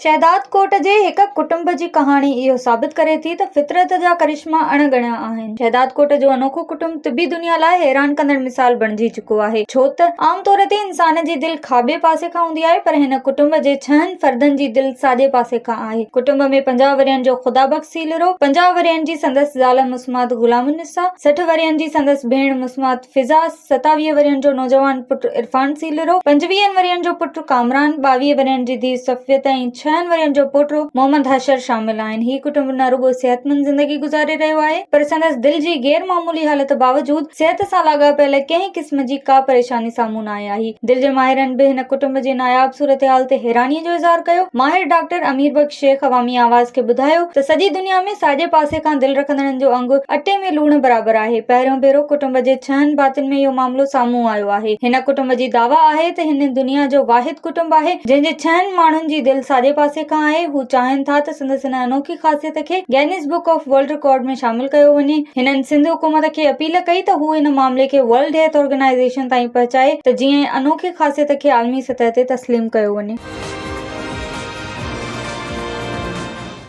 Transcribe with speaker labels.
Speaker 1: شهدادڪوٽ جي هڪ ڪٽنب جي ڪهاڻي اهو ثابت ڪري ٿي ته فطرت جا ڪرشما اڻ ڳڻيا آهن. شهدادڪوٽ جو انوکو ڪٽنب طبي دنيا لاء حيران ڪندڙ مثال بڻجي چڪو آهي. ڇو ته عام طور تي انسان جي دل کاٻي پاسي کان هوندي آهي پر هن ڪٽنب جي ڇهن فردن جي دل ساڄي پاسي کان آهي. ڪٽنب ۾ 50 ورهين جو خدا بخش سيلرو، 50 ورهين جي سندس زال مسمات غلام النساء، 60 ورهين جي سندس ڀيڻ مسمات فضا، 27 ورهين جو نوجوان پٽ عرفان سيلرو، پنجويهن ورهين جو پٽ ڪامران، 22 ورهين جي ڌيء صفيت ۽ ڇهن ورهين جو پوٽو محمد حشر شامل آهن. هي ڪٽنب نه رڳو صحتمند زندگي گذاري رهيو آهي پر سندس دل جي غير معمولي حالت باوجود صحت سان لاڳاپيل ڪنهن قسم جي ڪا پريشاني سامهون ناهي آئي. دل جي ماهرن به هن ڪٽنب جي ناياب صورتحال تي حيراني جو اظهار ڪيو. ماهر ڊاڪٽر امير بخش شيخ عوامي آواز کي ٻڌايو ته سڄي دنيا ۾ ساڄي پاسي کان دل رکندڙن جو انگ اٽي ۾ لوڻ برابر آهي. پهريون ڀيرو ڪٽنب جي ڇهن ڀاتين ۾ اهو معاملو سامهون آيو آهي. هن ڪٽنب جي دعويٰ آهي ته هن دنيا جو واحد ڪٽنب آهي جنهن جي ڇهن ماڻهن جي دل ساڄي پاسي کان آهي. هو چاهين ٿا ته سندس هن انوکي خاصيت کي Guinness book of world record ۾ شامل ڪيو وڃي. هنن سنڌ حڪومت کي اپيل ڪئي ته هو ان معاملي کي ورلڊ هيلٿ آرگنائيزيشن تائين پهچائي ته جيئن انوکي خاصيت کي عالمي سطح تي تسليم ڪيو وڃي.